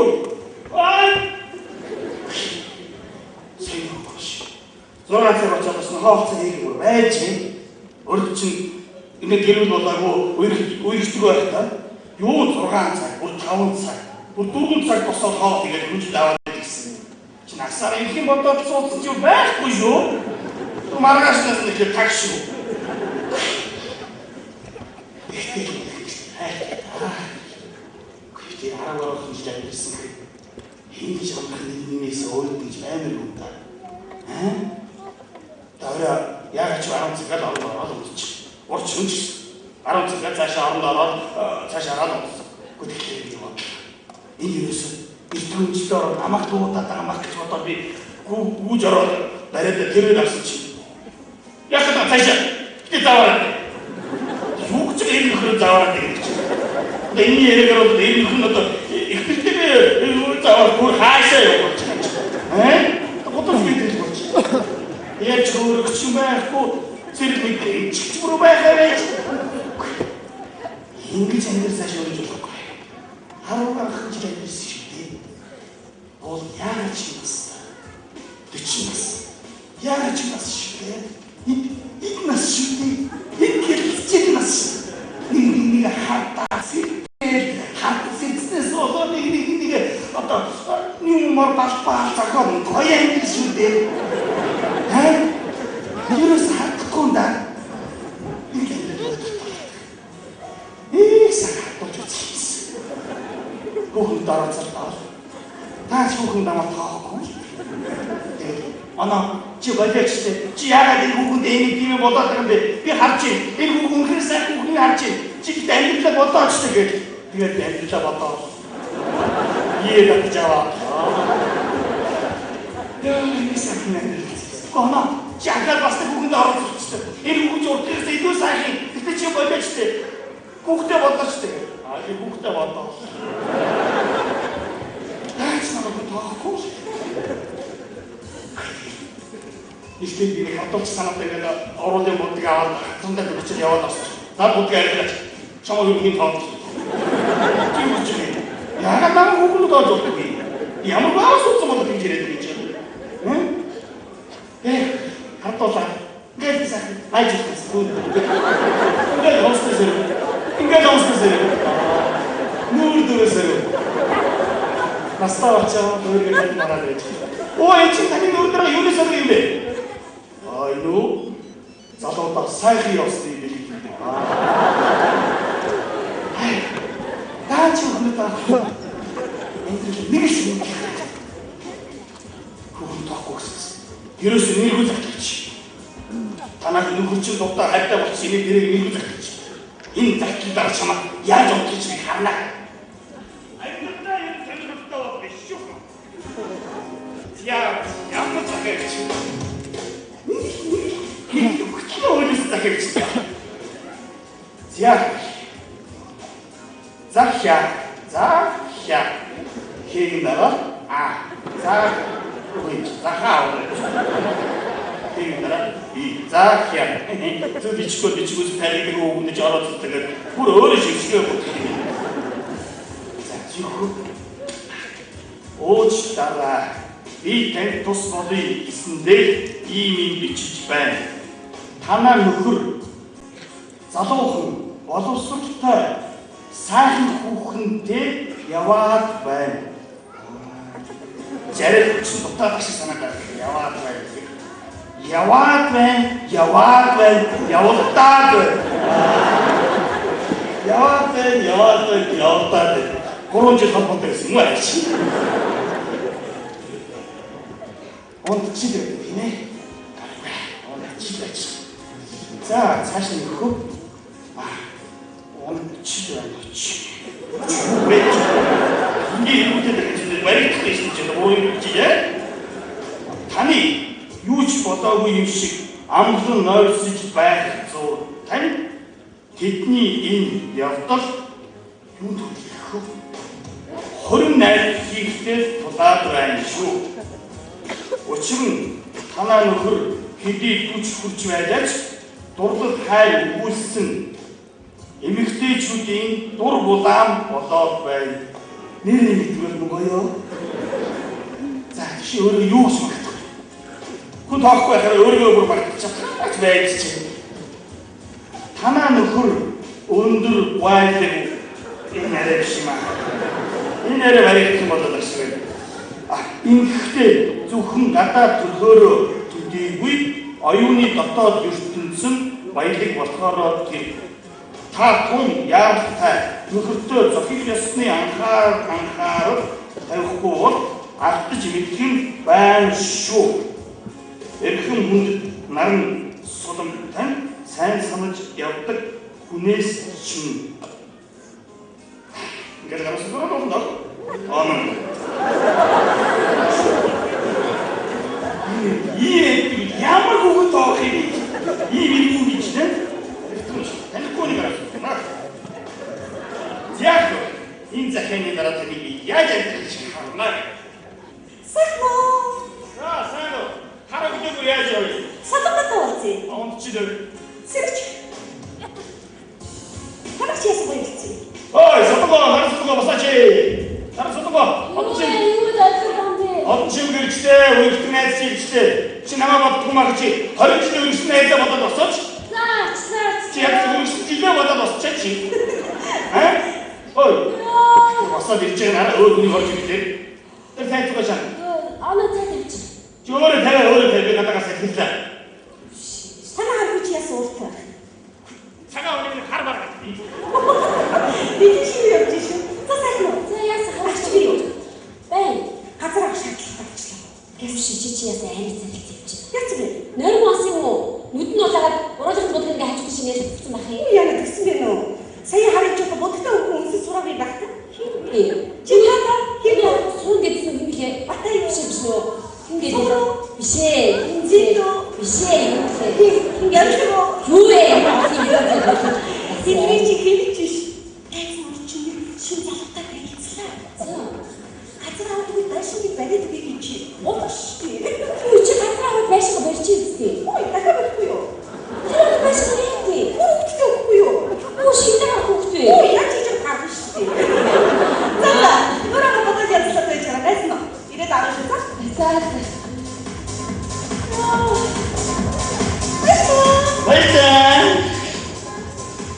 Юу? Аа. Сэвш. 6 цаг очоод бас хоол цаг хийх бүр байж юм. Урд чинь ингэ гэрүүл болоогүй үерхдэг байх та. Юу 6 цаг, бүр 5 цаг, бүр 4 цаг босоод хоол тэгээд хүнжил аваад гэсэн. Чи насаар ирэх юм бодоод суудсан чи байхгүй шүү. Маргаашнаас нэг таг шүү. Гэхдээ 10 орхон жил амьдсан. Ингэж амрах нэгнээс өөд гэж амар юм да. Аа? Дараа яг ч 10 цагаар оронд ороод унтчих. Урч хүнч 10 цагаар цаашаа оронд ороод цаашаа ороод унтсан. Гэхдээ юм байна. Энэ ерөөсөө эрт хүнчлээ ороод намайг дуудаад байгаа мах гэж бодоод би гүүж ороод бариад тэрээр авсан чи. Яг та цаашаа. Гэтэ заавараад. Юу ч энэ нөхрөө заавараад гэж. Одоо энэ яриагаар бол энэ нөхөр нь одоо ихнэртэйгээ заавар бүр хаашаа явах гэж байна. Аа? Годож бид болж. Яаж хөрөгч юм байхгүй зэрэг нэг эмчигч бүр байхаа байж. Ингэж амьдрал цааш өрнөж болохгүй. 10 гаруй жил амьдсан шүү дээ. Бол яагаад ч нас 40 нас. Яагаад ч нас шүү дээ. Эд нас шүү дээ. Эд гэлцэж нас. Нэг нэг нэг хардаа сэтгэл хардсэцнээс болоо нэг нэг нэг одоо нюмор балбаа зохион гоё амьдрал шүү дээ. Аа? Юурээс хардахгүй юм да. Нэг амьдрал бодож. Их сайн хардуулж үзсэн. Хүүхэн дорооцолдоо. Таач хүүхэн намайг тоохгүй. Тэгээд оноо чи болооч чи яагаад энэ хүүхэнд энийг тийм болоод байгаа юм бэ? Би харж байна. Энэ хүүхэн үнэхээр сайн хүүхнийг харж байна. Чи гэхдээ амьдралаа бодооч тэгээд тэгээд амьдралаа бодоо. Ее татж аваа. Тэгээд сайхан амьдрал. Гоноо чи анхаар бас нэг хүүхэнд оролцсон. Энэ хүүхэн чи урдгаас илүү сайхан. Гэхдээ чи болооч чи хүүхдээ бодооч тэгээд. Аа би хүүхдээ бодоо. Таач намайг тоохгүй. Ихтэй би хадуулж санаатай ингээд оруулын буддаг аваад хатсандаа бичиж яваад авсан. Наад буддаг арилгаач. Чамаа юу хин тооч. Чи юу ч юм. Яагаад намайг хүүхэн тоож болдоггүй? Ямар баа суудсан болоод ингэж яриад байж байгаа юм. Хадуулаа. Ингээд сайхан хайж ирсэн. Ингээд хостос ирв. Ингээд хостос ирв. Нүүр дөрөөс ирв. Настаа очоо нүүргээ мараад байж. Оо энэ чинь таны нүүр дээр юунаас юм бэ? Аа энэ үү? Залуудаа сайхан явсан юм бэлэг гэдэг. Даа чи хүнээ даа. Амьдрал нэг л юм. Хүүхэн тоохгүй гэсэн. Ерөөсөө нэргүй захиалж. Танаа нөхөр чинь дуртай хайртай болчихсон энийг нэрийг нэргүй захиалж. Энэ захиалж дараа чамаа яаж унтчих би харна. Амьдралдаа юм сонирхолтой бол биш шүү. Яа, ямар захиалж. Нэг хөтлөө өөрөөс захиалж. За. Захя. Захя. Хин дараа. А. За. Үгүй. Захаа. Хин дараа. И. Захя. Зүг бичгөө бичгүүс тариг өгнөж ороод тэгээд бүр өөрөө шившгээ бодох юм. За зүг. Ууч дараа би танд тус болъё гэсэндээ ийм юм бичиж байна. Танаа нөхөр залуухан боловсралтай сайхан хүүхэнтэй яваад байна. Зарим чинь дутаад шиг санагдаад яваад байна. Яваад байна, яваад байна, явуулдаад байна. Яваад байна, яваад байна, явуулдаад байна. 3 жил холбоотой гэсэн юм уу ааш. Унтчих тийм ээ. Унтчих байж. За цааш нь өгөх. Унтчих байна чи. Вэ. Ингээ ирүүтэй гэж баригдах гэсэн чинь өөр юм чи яа. Таны юу ч бодоогүй юм шиг амглан нойрсож байх зур тань тэдний энэ явдал юунд хүлээх вэ? Хорин найз хийхдээ тулаад байна шүү. Учир нь танаа нөхөр хэдий 40 хүрч байлаач дурлал хайр өгүүлсэн эмэгтэйчүүдийн дур булаан болоод байна. Нэрээ мэдвэл мөн гоё. За чи өөрөө юу гэж магтах вэ? Хүн тоохгүй байхаар өөрийгөө бүр магтах чадах байж чи. Танаа нөхөр өндөр байлаг энэ арай биш юм аа. Энэ арай баригдсан болоод агш байна. А ингэхдээ зөвхөн гадаа төрхөөрөө төдийгүй оюуны дотоод ертөнцийн баялаг болохоороо тэр та тун яаралтай нөхөртөө зохих ёсны анхаарал тавихгүй бол алдаж мэдэх нь байна шүү. Эрхэм хүндэт наран сулам тань сайн санаж явдаг хүнээс чинь. Ингээд гарсан дөрөв бол Амен. Ийм ямар хүүхэд тоох юм бэ? Ийм юм гэж нэ? Танихгүй нэг гарсан. Яг энэ захианы дараа таныг яаж амьдрах чинь харна. Сайн уу? За, сайн уу? Хараг өдөр яаж яваа? Саламтай уулзъя. Онцлог. Сэрч. Танах чи яасан гоё хэлсэн. Ой, сатгаа, наран сатгаа босаач. Наран сатгаа. Одоо чи Юу залуу юм бэ? Одоо чи гэрчтэй, үргэлжлэн найз чигчтэй. Чи намайг боддгүй маа чи 20 жил үргэлжлэн найзаа бодоод босооч. Заач, заач. Чи яг үргэлжлэн жилээ бодоод босчаа чи. Аа? Ой. Босоод ирж байгаа нараа өөр хүний орж ирлээ. Тэр тайцгаа шаа. Оноо цай тавьчих. Чи өөрөө тавиа, өөрөө тавиа би гадаагаас хэллээ. Танаа харгүй чи яасан ууртай. Цагаан үнийг хар бар гэж. Бидний шиг явж шүү. За сайн уу? За яасан Ач би юу? Бай. Газар авах шаардлагатай болчлоо. Гэвч чи чи яасан амиг залхив чи. Яц бэ? Норм ос юм уу? Нүд нь улаагаад уруулах бодлого ингээ хажууд шинээр татсан байх юм. Юу яна тэгсэн бэ нөө? Сая харин ч бодогтой хөнгөн үнсэн сураагүй байх та. Хин бэ? Чи яата? Хин бэ? Сун гэдсэн юм блэ? Батай юу? Биш биш нөө. Хин гэдэг. Цогроо? Биш ээ. Хин Зинтөө? Биш ээ. Юм блэ? Хин ялгаа. Юу вэ? Тэдний чи хэлж ш. Тайзан орчин шин залуутай танилцлаа. За. Газар авдаг үед байшинг бариад өгье гэж уулах шүү дээ. Юу чи газар аваад байшинг барьж үзтээ. Ой, дахиад барихгүй юу? Тэр бол байшинг хийхдээ. Хүүхдтэй өгөхгүй юу? Юу шидэг хүүхдээ. Ой, яаж хийж гарах шүү дээ. За за, нураа бодоод ярьслаа байж байгаа байсан уу? Ирээд авах шүү за. За. Баярлалаа.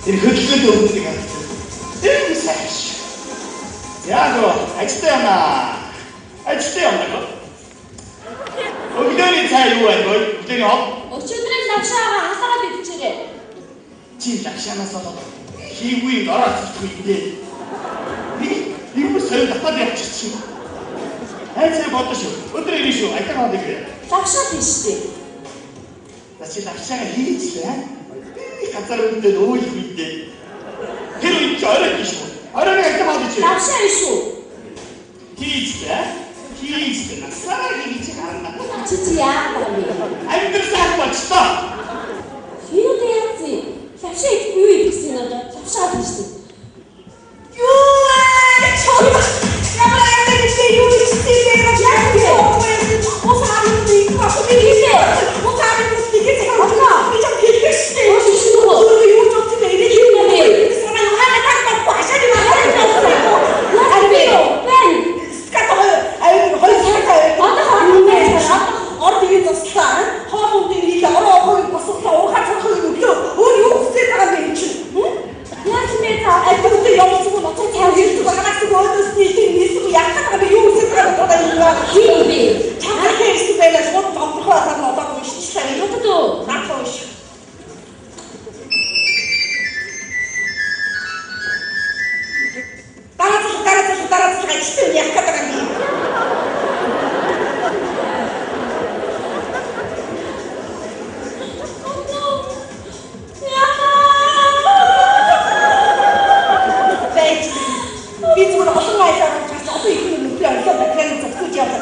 Тэр хөдөлгөөнд өвдөг харагдав. Тэр сайн ш. Яг ажилдаа явна. Ажилдаа явна. Өглөөний цай юу байна вэ? Өглөөний хоол. Өчигдрийн лавшаага хасаагаад идчихээрэй. Чи лавшаанаас болоод хийвгүй ороод цэцгүй юм дээ. Би юу соёл татаад явчихсан. Хайцаа бодож шүү. Өдөр ирнэ шүү. Айтаа хоол ирээ. Лавшаа тийш дээ. За чи лавшаага хийчлээ. Би газар өндөд өөлөх үедээ. Тэр үед чи орой тийш шүү. Оройн айтаа хоол ичээ. Лавшаа биш үү? Хийчлээ. Хийчлээ. Насаараа хийж харна. Чи чи яа юм бэ? Амьдрал болчлоо. Юу дээ яац юм? Лавшаа идэхгүй юу идэх гэсэн юм одоо? Лавшаа авах шүү. Юу вэ? Чон. Ямар амар чи юу хийсэн бэ? Яг юу вэ? Усаа би хийсэн. Усаа би хийсэн. Би ч хэлсэн шүү дээ. Юу биш үү? Өөрөө юу ч утсан бэ? Юу юм бэ? Санаа юу хаа таг башаа юм аа. Яа бэ? Бэн. Скат хоёр хоёр скат Одоо хоёр байж байгаа. Ор тэгээ туслаа. Хоол хүндээ хийлээ. Ороо хойг босглоо. Уухаа цохыг өглөө. Өөр юу хүсэж байгаа юм бэ чинь? Яаж юм бэ за? Альбомтой явуулсан нь ноцоо цаа ирдэг багаас өөдөөс нийлээ нийлсэн яах гэдэг юм юу хүсэж байгаа юм бэ? Хин юм бэ? Чамд хэрсэн байлаа шууд тодорхой болоод болоогүй шийдлээ. Хятад уу? Наадах биш. Дараа дараа дараа ажилтан яах гэдэг юм бэ? Байж. Би зүгээр олон аялал авч одоо их юм нүглээ ойлоо батарейг зогсож яваа.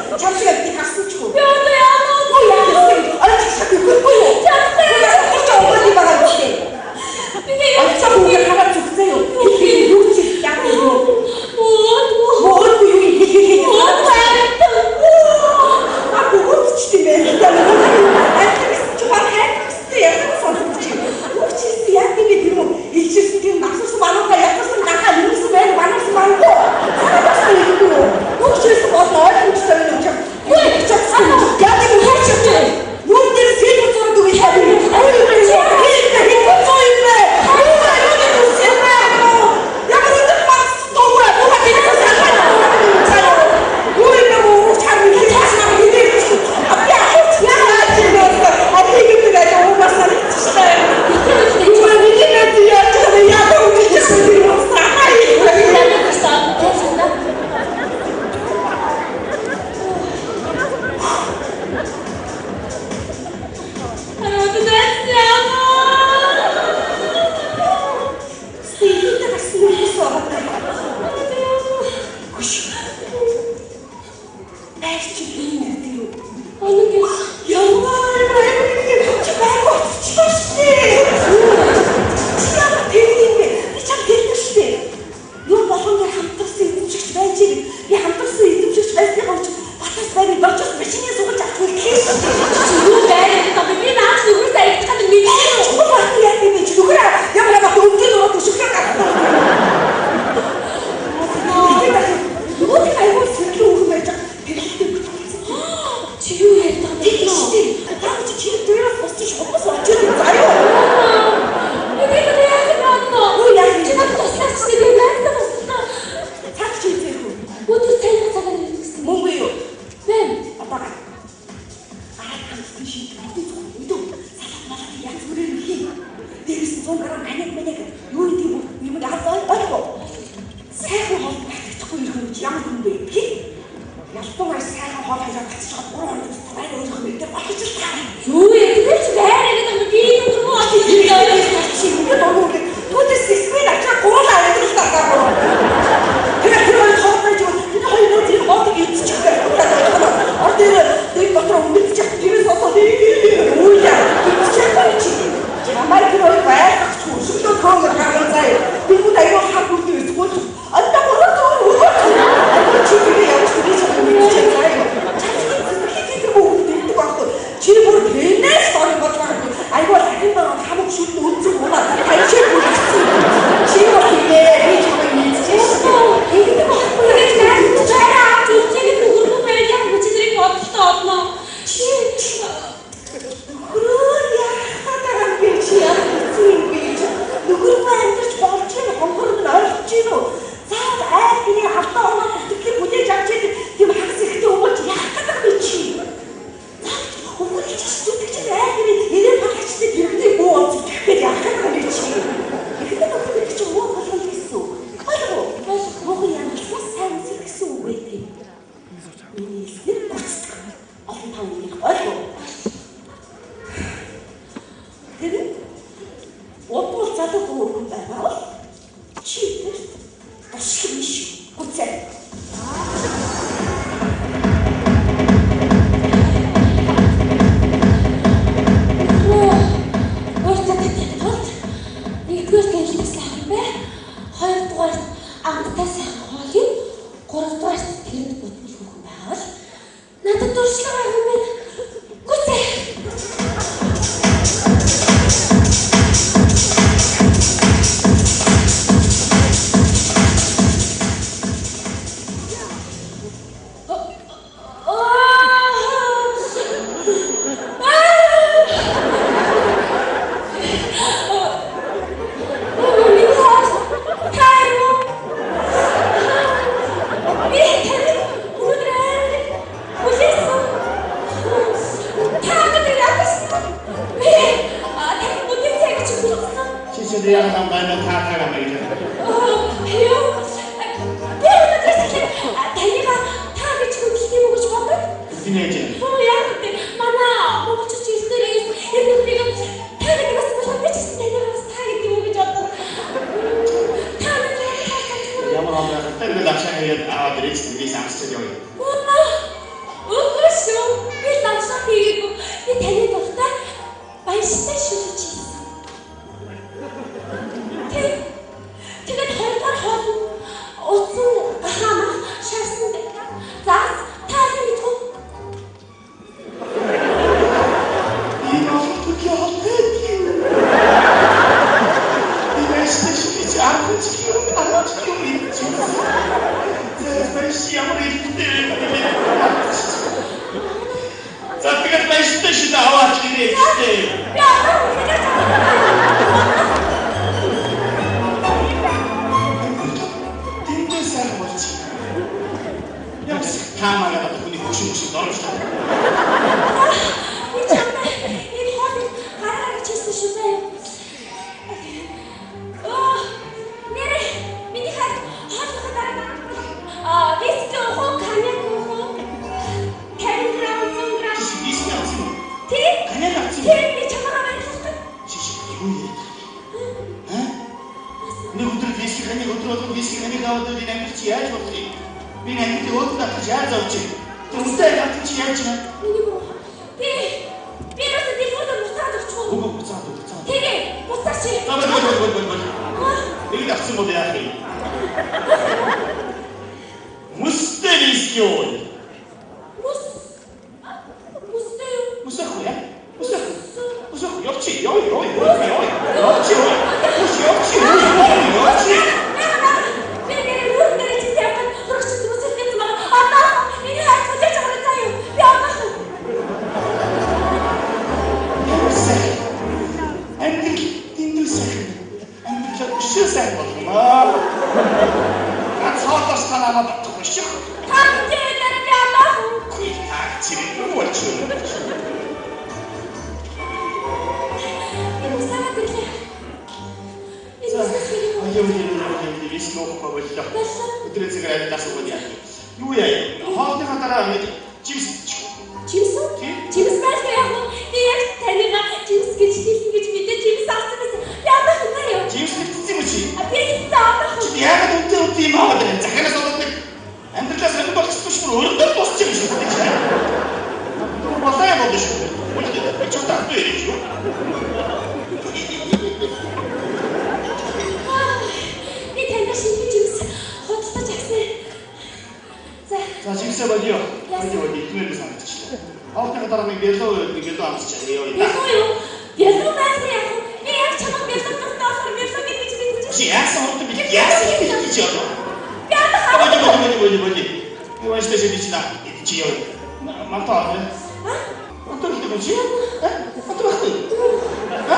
Байр чи би нэр дээр үү? Оног юу? Ямар байр чи байр болчихлоо шүү дээ. Чи ямар тэр юм бэ? Би чам хэлдэг шүү дээ. Юу болгон дээр хамтарсан эзэмшигч байж ийг. Би хамтарсан эзэмшигч байсныхаа учир батас байрыг борчос машины сугалж авах үлдлээ шүү дээ. Чи юу байр гэдэг юм бэ? Би наач нүгээс аялах гэдэг мэдээ юу? Чухал байх нь яа гэм бэ? Чи нүхэр ямар ямар өвдөн ороод өшөглөө гаргах. Нөгөөх нь аягүй сэргэлэн хүүхэн байж байгаа. Тэрэлтэй бүтээлсэн. Чи юу ярьдаг юм бэ? Тийм шүү дээ. Та чи чи дээрээс босч шугамс очиж заа юу? Би тэр яах юм бэ? Юу яах юм? Чи надад туслаач чи би надад туслаа. Цаг чи үзэх үү? Өдөр цайны цагаар ирнэ гэсэн. Мөнгө юу? Бэм. Одоо гар. Гараад хамтсан шийдэх бүтэн зөвхөн өдөө. Салат малат янз бүрээр хий. Дээрээс нь 100 г коньяк маняк юу гэдэг юм юм аз ойлгоо. Сайхан хоол татчихгүй ирэх юм чи ямар хүн бэ? Хий. Ялангуяа сайхан хоол хоёроо татчихад 3 хоног тутам арай өөрөх юм. Тэр болгож л таа. Юу ярьдаг вэ? Чи байр гэдэг юм бэ? Би нүгэр муу очиж ирсэн. Чи ингээд оноо түүнээс эсмэн ачаа гурлаа амьдрал тасаа гур. Тэр тэр хоёр хоол байж тэр хоёр нөр тэр хоолыг идчихлээ. Ор дээр нэг дотор өмдчих тэрээс осоо үйл идчихгүй чи. Чамай тэр хоёр байлгах өшөглөө төөгөр гарган заяа. Би бүгд аюул хар бүлдээ эсвэл одоо гурав зөөр өгөөч. Аюул чи би явж би чи мэдчихээ заяа. Чамчиг зүтгэх тэр бүгд дэмдэг байхгүй. Чи бүр тэнээс дорыг болж байгаа. Аюул ахин байгаа хамаг шүлт үнцэн унаа таньшээ бүлчихсэн. Чи бол хийгээ би чамайг мэдчихээ шүү дээ. Ингэдэг байхгүй. Тэгээд байр авч үзчихээ нүгэр муу байр яг хүчээр бодолтой одно. Чи нөхрөө яах гэдэг юм бэ чи яг хэцүү юм бэ чи нөхөргүй амьдарч болж юм хонгор нь ойлгож гин үү? Заавал айл гэрээ алдаа оноо бүртгэлийг хүлээж авч идэг тийм хагас ихтэй хүмүүс яах гэдэг юм бэ чи? Заавал хөнгөлж зүтгэж айл гэрээ ирээ багчтай тэрэгний бүү олж итгэх гэж яах гэдэг юм бэ чи? Ихэндээ нөхөр гэдэг чинь муу болгоно гэсэн үг. Ойлгов уу? Муухан ямарчсан сайн үзэх гэсэн үг үү? Миний хэлснээр гүйцэтгэх. Олон тав үнийг ойлгов уу? Тэр удвал залуу хүн байгаа бол чи тэр туслах биш гүцээ. Нөхрөө өөртөө татах тулд нэгдүгээр тэнхлэг сайхан бай. Хоёрдугаар амттай сайхан хоол ий. Гуравдугаар тэрэнд бүтмэл хүүхэн байгаа бол надад дуршлага юм байна. Гүцээ. Чи чи яг нам байна та та гамаа гэж. Тинэж. Ямар хол байх вэ? Би лавшаа хийгээд аваад ирэх би самсч явъя. Үгүй шүү. Би лавшаа хийгээгүй. Би таны дуртай баяртай шүлж хийсэн. Тэгээд хоёрдугаар хоол нь утсан гахаамах шаарсан заас та аль мэдэх үү? Энэ бол төрлийн хоол юм. Би баяртай шүлж авах юм авах юм. Тэгээд баяртай ямар ихтэй. За тэгээд баяртай шүлж аваад ирээ. Би одоо үнэхээр Тэндээ сайхан болж. Ямар таамаа яагаад хүний хөшин хөшин дорж. Би чамд энэ хоолыг гараа гэж хэлсэн шүү заяа. Оо, нэрээ миний хад хооллоход дараа аа, виски уух уу, коньяк уух уу? 50 грамм, 100 грамм. Виски авсан уу? Тий? Коньяк авсан уу? Тий, би чамайгаа баярлах. Чи чи юу яриад байгаа? Аа? Нэг өдөр виски коньяк өдөр болгон виски коньяк аваад энэ амьдрал чи яаж болох юм? Би энэ амьдралыг өөд татаж яаж авч юм? Үнтэй яа чи яаж байна? Миний буруу. Би би бас дэлгүүрээр буцаад өгчих үү? Үгүй буцаад буцаад. Тэгээ буцаач. За бол бол бол бол бол. Нэг л авсан бол яах юм? Мөстэй виски юу? Мөс. Мөстэй юу? Мөс ах уу яа? Мөс ах. Мөс ах явчих. Яа яа яа. Явчих. Мөс явчих. Явчих. Би нэр нүрэн дээр чи тавиад хөрөгч мөсөд гэсэн байгаа. Одоо миний хайр хүлээж авах заа юу? Би одоо. Ямар сайхан. Амьдрал дэндүү сайхан. Амьдрал өшөө сайхан болгоно. Ганц хоолоос та намайг татахгүй шүү. Та дээр би одоо. Үгүй та чирэг болж байна. Би мөсөд ирлээ. Энэ мөсөд хэрэг. Аяа яа яа яа виски уухгүй боллоо. Өдрөө цагаар амьдаас өгöd яа. Юу яа? Хоолныхаа дараа нэг чипс Чимс үү? Тийм. Чимс байлгүй яг уу. Би яг таныга чимс гэж хэлнэ гэж мэдээ чимс авсан байсан. Би одоо хинаа юу? Чипс нэгтсэн юм чи? А би хэлсэн одоо Чи яагаад үнтэй үнтэй юм аваад байна? Захианаас болоод нэг амьдралаас сонирн болгосон шүү. Өөрөөр дуусчих юм шиг байна. Болоо юм болно шүү. Үлдээ. Би ч одоо автоо ирэх шүү. Би таньда шинэ чимс худалдаж авсан. За. За чипсээ болио. Болио болио итмээр санагдчихлаа. Хоолныхаа дараа нэг бялуу нэг бялуу амсчих. Ёо. Бялуу юу? Бялуу байлгүй яг уу. Би яг чамайг бялуу дуртай болохоор бялуу гэж мэдчихсэн. Чи яасан хурдан би яасан гэж одоо. Би одоо Боли боли боли боли. Би вааштай шивч чи наа. Чи яа. Мантаа аа. А? Мантаа гэдэг чи? А? Мантаа байхгүй. А?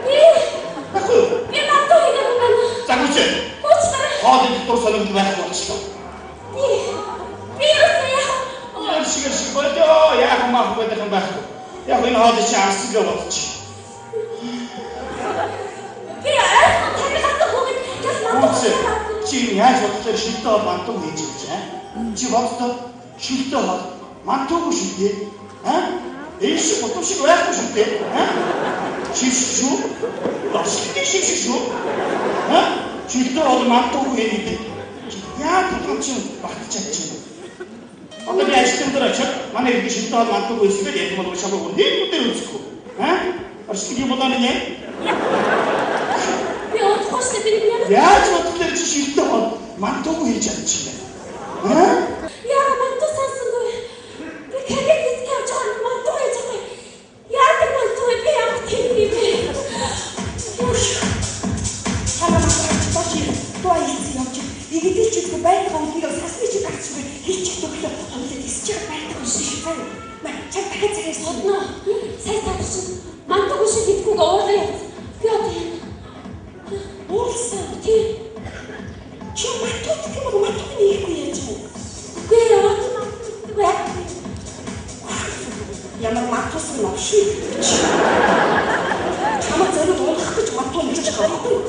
Би Байхгүй. би мантуу хийгээгүй байна. За гүч. Уучлаарай. Хоол идэх дур сонирхол байхгүй болчихлоо. Би би юусэн яах вэ? Яар шиг шиг болоо. Яах юм аах гэдэг юм байхгүй. Яг энэ хоол чи авсан гэж бодчих. Би ойрхон таныхаас хүүхэд гал мантуу. Чи яаж бодлоо шилдэ бол мантуу хийж гэж аа? Чи бодлоо шилдэ бол мантуугүй шилдэ аа? Энэ шиг бутам шиг байхгүй шилдэ аа? Шивш шүү. Доршлын шивш шүү. Аа? Шилдэ бол мантуугүй хийдэг. Яа тулгам чи багтаж чадчих юм. Одоо би ажилтан дээр очиод манай иргэн шилдэ бол мантуугүй эсвэл яг бол шалгуу нэг үдээр үзэхгүй. Аа? Орчлог юм болоо нэ? Би удахгүй шүү дээ би яг Яаж бодлоо чи шилдэ бол мантуугүй хийж чадчих юм бэ? Аа? Яа мантуу сансангүй. Би кредит виски авч байгаа мантуу хийж байгаа. Яадаг мантуу вэ? Би ямар тийм юм бэ? Юуш. Чамаа мантаж доош дуу ийц явж. Игдэл ч үгүй байдаг үнийг сасны чи гарчгүй хилчих төглөө хонлоо тисч байгаа байдаг юм шиг заа. Маа чам дахиад цагаас Судно. Сая та нар чинь мантуугүй шиг идэхгүйг уурлаа явц. Би одоо юм. уурлсан. Тийм. Чи мантуу гэх юм бол мантууг нь хийхгүй яаж юм? Үгүй ээ, урд мантуу гэдэг яах вэ? Ямар мантуусан новш вэ? Чамаа зориуд унах гэж мантуу нэгж байгаа байхгүй юу?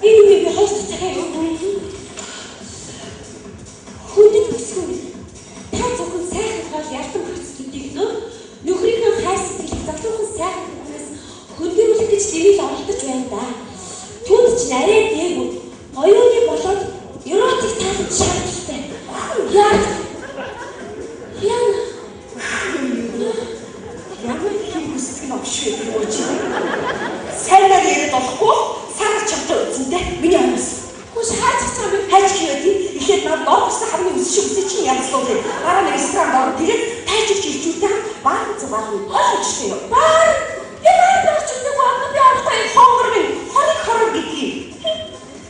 Энэ юм би хоёр дахь цагаа юу? Хүндэт бүсгүй. Та зөвхөн сайхан хоол ялдан харц төдийлөө нөхрийнхөө хайр сэтгэлийг залуухан сайхан хүүхнээс хөндөөрүүлэх гэж дэрэл оролдож байна да. Түүнд чинь арай дээгүү оюуны болоод эротик тааламж шаардлагатай. Яа. Яа. Ямар тийм хүсдэг новш вэ тэр үү чи? Сайнаар яриад болохгүй сарар чамтай үзэнтэй миний хүмүүс. Хүш хайж чам юм. Хайж хийгээд эхлээд над норхсон харны үс шиг үсээ чинь янзлуу. Дараа нь ресторанд орно. Тэгээд тайчилж ирчүүтэй баар зугаар нь ойлгочтой юу? Баар. Би баар орч үзээгүй одоо би орохгүй. Хонгор минь хориг хорог гэдгийг.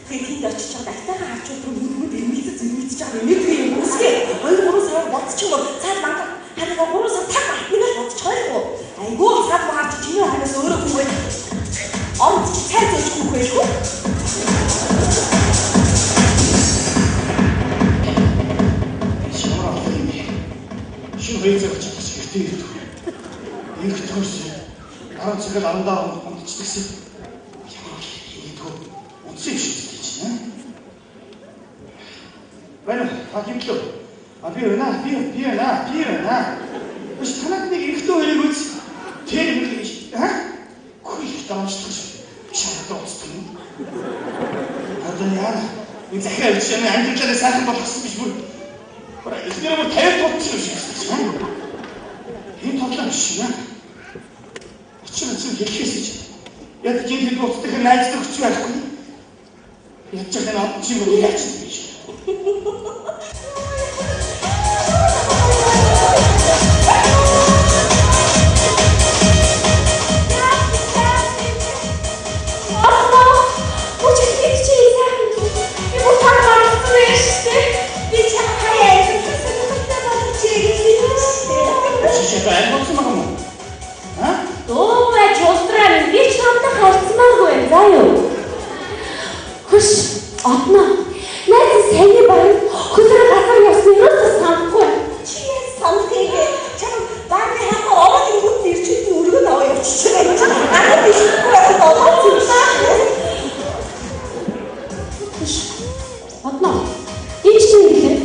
Тэгээд тэнд очиж чад актайгаа харж өдрө нүдмэд эмэлцэж эмэлцэж байгаа юм мэдгүй юм үсгээ. 2 3 сар бодчих юм бол цаад манга харгаа 3 сар таг алтныг л бодчих ойлгоо. Айгуу цаад маар чи чиний ханаас өөрөө хүүгээ. Орд чи цай зөөж хүүх байлгүй. Ямар олон юм бэ? Шинэ хоёр цаг очих гэж гэртээ ирдэг. Инх төрс 10 цагаар 17 унтчихсан. Ямар хийдгүү унтсан юм шиг гэж байна. Байна та гимлөө. А би байна би би байна би байна. Биш танад нэг эрэгтэй хоёрыг үз. Тэр юм гэж аа? Хүй давчлах шиг. Шалаад унтдаг юм. Одоо яа? Энэ захиа авч яа амьдралаа сайхан болгосон биш бүр. Эхнэрээ бүр 50 тулцсан юм шиг байна. Энэ тоглоом биш юм аа. Учир нь чинь хэлэхээс ч ядаж энэ хэд уцтах найзлах хүч байхгүй. Ядаж энэ од чи юм яаж юм биш. Одноо. Үгүй чи сайхан. Би бүр таг гарсан байх шүү дээ. Би чам хаяа айсан сонирхолтой болж гэж хэлсэн шүү дээ. Шишээ ойлгосон байгаа юм уу? Аа? Дөө чултраа минь би ч хамтаа харьцмааргүй юм заа юу. Хөш одноо. Найз саяны барин хөлөр газар явсан юусоо санахгүй. Чи яаж санах юм бэ? Чам бааны хахаар ороод ирэхэд нь ирчүүд нь өргөн аваа явчихж байгаа юм чи. Надад ихэхгүй байхад олоод юм шиг. Хөш одноо. Энэ чинь юм лээ.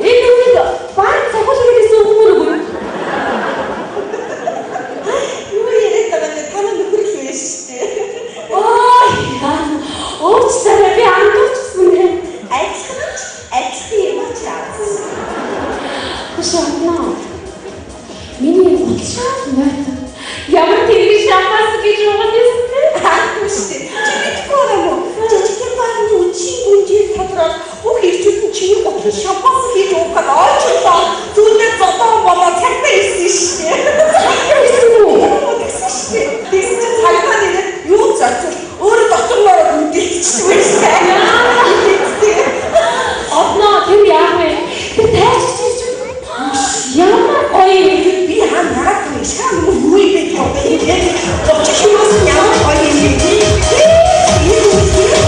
Энэ үнийг баг цохол гэсэн үг мөр үгүй. Юу яриад байгаа юм бэ? Танаа нөхөр л байж шүү дээ. Ой, уучлаарай би андуурчсан юм. Адилхан ч адилхан юм а чаас. Хөш одноо. Миний гутал нойтон. Ямар тэрэг шампанс гэж угаад байсан бэ? Аагүй шүү дээ. Чи мэдэхгүй байгаа юм уу? Жижигхэн бааны үчийн гүнжээ тадраад бүх ирчүүд нь чиний гутал шампанс хийж уухад ойчлоо. Түүнээ зодоо болоо цагтаа ирсэн шүү дээ. Ирсэн үү? Тэгсэн шүү дээ. Тэгсэн чинь цагдаа нэрээ юу зорцол өөрөө дотор нь ороод мэдээлчихсэн байх шүү дээ. Одноо тэр яах вэ? Тэр тайчч ирж ямар гоё юм. Би хаа яагаад вэ? Шаа нүг юу юм бэ гэдэг юм. Яг гочих юмас нь ямар гоё юм бэ? Энэ үйл гоё юм.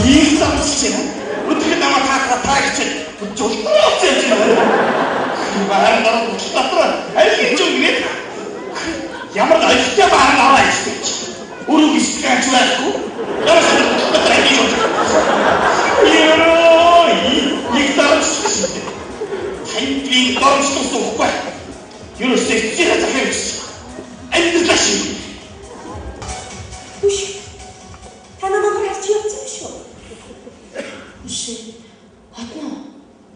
Их замсч байна. Өдөрт намайг та та гэж жултраа явсан юм чинь. Бахан дараа дотор аль юм гээд ямар аюултай бахан аваа идэх чи. Өрөг ихтгэж байхгүй. Ямар ч дотор аль юм. Ёо, их замсч шүү. Танд би дормжлох үгүй. Ерөөсөө эцсийн захиа гэж. Амьдралаа шиг. Үш. Та намайг харж явсан юм шүү. Үш. Одноо.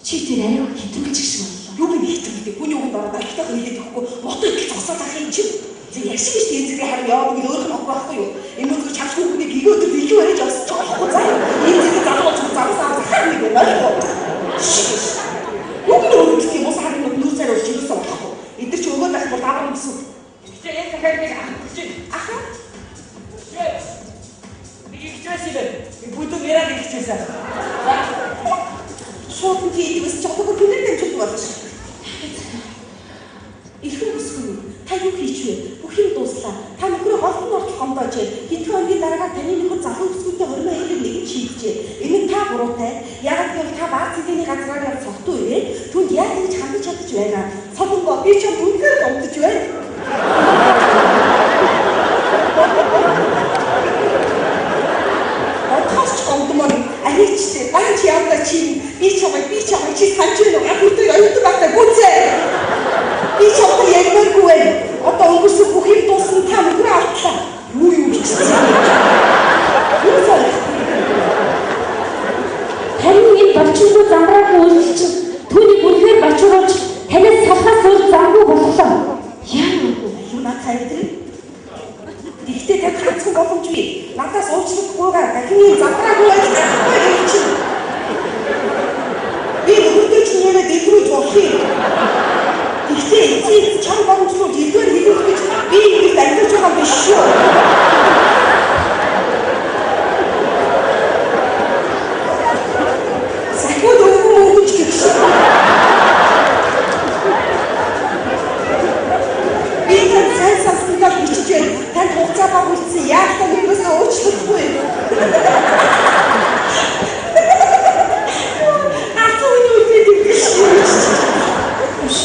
Чи тэр ариу хэтрүүлчих шиг боллоо. Юу гэнэ хэтрүүлдэг? Хүний үгэнд ороод алхтайх хэлээд өгөхгүй ботог их зогсоод ах юм чинь. Зөв яг шиг шүү дээ зэрэг харин яваад үгүй өөрөх нь авах байхгүй юу? Энэ өдөр чамч хүүхнийг гигөө өдөр илүү яриад явсан ч болохгүй заа юу? Энэ зэрэг залуу болж залуу саа захаар нэг байна ойлгоо. Шиг. Юу гэнэ өргөдөх юм ус харин нүүр цаар болж юусаа болохгүй. Эдгээр чи өгөөд байх бол даавар юм гэсэн. Чи энэ дахиад нэг ах чи. Аха. Нэг ихчээс юм. Бүтэн яриад ихчээсээ. Шууд нь тийдээс ч одоо хүнээр дамжуулдаг болно шүү. Эрхэм бүсгүй та юу хийч вэ? Бүх юм дууслаа. Та нөхрөө холдон ортол гомдоож. Хэдхэн хоногийн дараагаар таны нөхөр залуу бүсгүйтэй хормоо хэлэг нэгэн шийджээ. Энэ нь та буруутай. Яагаад гэвэл та баар цэгийн газраар явж цогтуу ирээд түнд яаж ингэж хандаж чадаж байна. Солонгоо би чамд үнэхээр гомдож байна. Бодхоос ч гомдмоор арийчтэй. Баян чи явдаа чи би чамайг чи санаж байна уу? Яг үгүй оюутан байхдаа гүцээ. Би чамтай ярмааргүй байна. Одоо өнгөрсөн бүх юм дуусна та нөхрөө алдлаа. Юу юу бичсэн. Юу цаа. Таны энэ болчингүй замраагүй үйлдэл чинь түүнийг үнэхээр бачууруулж танаас салхаас өөр замгүй боллоо. Яа Юу над хайр. Тэгтээ танд ганцхан боломж бий. Надаас уучлахгүйгээр дахин ийм замраагүй байж чадахгүй юм чинь. Би нөхөртөө чинь нэрээ дэлгэрүүлж болох юм. Тэгтээ эцсийн чам боломжлуулж эдгээр хэлүүлэх гэж би ингэж амьдарч байгаа юм биш шүү. Сахиуд өвгөн мөнгөж гэх шиг. Би танд сайн санснаа бичиж байна. Танд хугацаа баг үлдсэн. Яг та нөхрөөсөө уучлахгүй. Ганцхан үний үлдээд ирдэг шүү. Үш.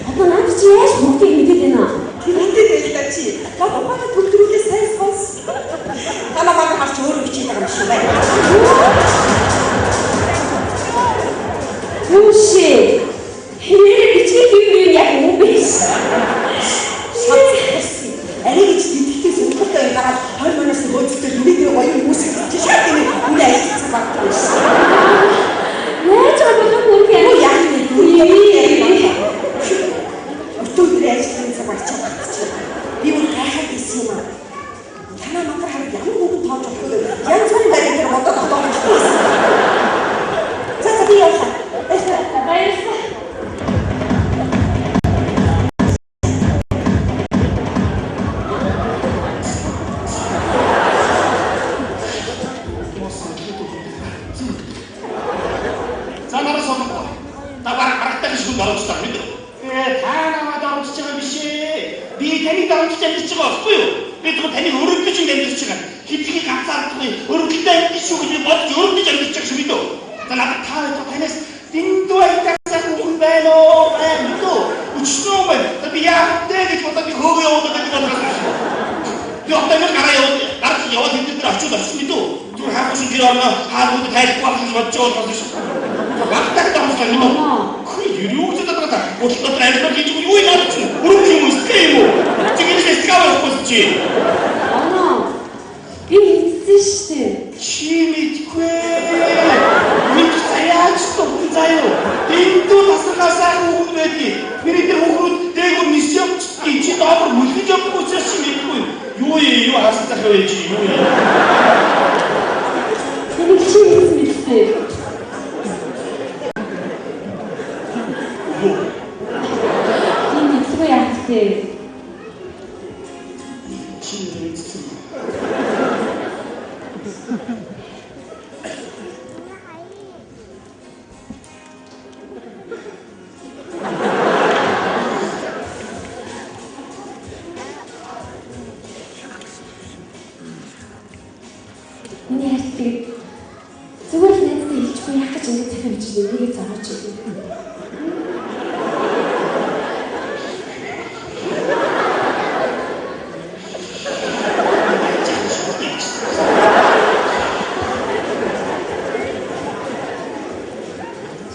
Одоо наад чи яаж бүгдийг мэдээд байна? Тэр мэдээд байлаа чи. Над ухаанаа төлөвлөж хүн дарамтлаа мэдээ. Та намайг дарамтлаж байгаа биш ээ. Би таныг дарамтлаж амьдарч байгаа байхгүй юу? Би зөвхөн таныг өрөвдөж амьдарч байгаа. Хитрхи ганцаардахгүй өрөвдөлтэй амьдарч шүү гэж би бодож өрөвдөж амьдарч байгаа шүү мэдээ. За надад та танаас дэндүү аятаа сайхан хүн байна уу? Байна мэдээ. Өчнөө байна. Би яах вэ гэж бодоод би хөөгөө явуулаад байдаг болохоос биш. Би одоо ингэ гараа яваад гарч яваад энэ дээр очиод очсон мэдээ. Зүгээр хаахгүй шүү тэр орноо хаалгууд тайлахгүй байх гэж бодож байгаа болохоос биш. Багтаа давхлаа мэдээ. Юу гэж бодоод байгаа. Бодлоо амьдрал хийж юу юм аа чи? Өрөв юм уу? Сэтгэл юм уу? Чи гэрээс скав явахгүй чи. Оноо. Би мэдсэн шүү дээ. Чи мэдгүй. Мэдж яаж төгтөн заяа. Дэндүү тасархаа сайхан хүүхэд байдгийг. Миний тэр хүүхнүүд дээгүүр нис явчихдгийг чи доогор мөлхөж явдаг учраас чи мэдгүй. Юу юу хаасан зах вэ чи юу юм? Тэнийг чи мэдсэн мэдсэн. Юу? Би мэдгүй яах вэ? Чи мэдсэн. Миний хайртай зүгээр л найздаа хэлчихгүй яах гэж ингэж цахим бичсэн нэгээ зовооч юм.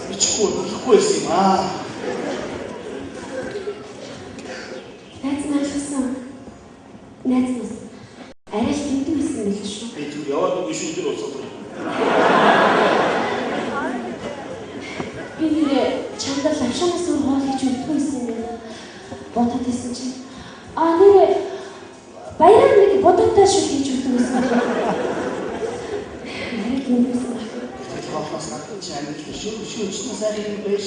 Бичихгүй болохгүй байсан юм аа. Найз маань хэлсэн. Найз нас арай л тэмдэг байсан байл шүү. Би зүгээр яваад үгүй шүү тэр уцаад. Би нэрээ чамд лавшаанаас өөр хоол хийж өгдөггүй байсан юм байна. Бодоод байсан чинь аа нэрээ баяраар нэг бодоотой шүү хийж өгдөг байсан юм. Арай тэмдэг байсан баг. Тэр хоолноос гадна чи амьд шүү шүү өчнө сайхан юм байж.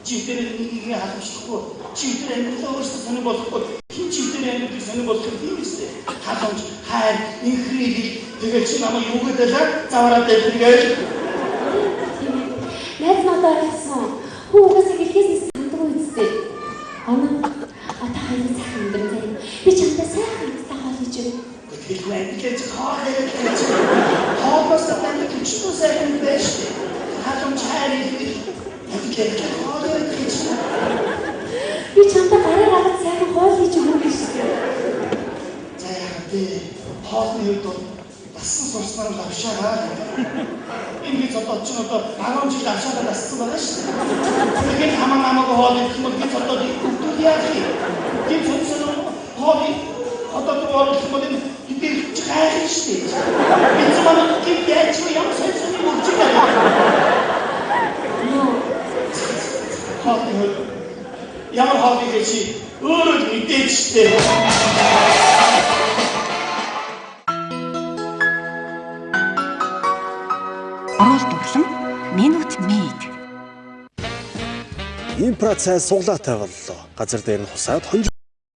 Чи тэр нэгийг халамжлахгүй. Чи тэр амьдралаа өөрсдөө сонир болохгүй. Хин чи тэр амьдралыг сонир болох юм биш үү? Халамж, хайр, инхрийл тэгээд чи намайг юу гэдэлээ заваараа дэлгэргээл. Найз надад ойлгосон. Хүн угаасаа хэлхээс нь сандгүй үсттэй. Оноо одоо хоёул сайхан амьдран заяа. Би чамтай сайхан амттай хоол хийж өгье. Тэгэхгүй амьдралаа чи хоол яриад чи. Хоолноос гадна амьдрал өчнө сайхан юм байж. Халамж, хайр, инхрийл тэгээд хоол яриад чи. Би чамтай гараа гаргаж сайхан хоол хийж өгье гэж. За яах вэ? Хоолны хувьд бол дассан сурснаар лавшаагаа. Ингээд одоо чи одоо 10 жил лавшаагаа дассан байгаа шүү дээ. Тэгэхээр хамаа намайг хоол идэх юм бол би одоо өвдөл яах юм? Тийм сонсон хоол одоо руу оруулах юм бол энэ хэдий чи гайхна шүү дээ. Би ч манай гинт яаж вэ? Ямар сонсон юм өгч байна? Хоолны хувьд ямар хоол идэх чи өөрөө л мэдээж шүү дээ. Оруулалт дурлан Minute Maid. Импра цай суглаатай боллоо. Газар дээр нь хусаад хонж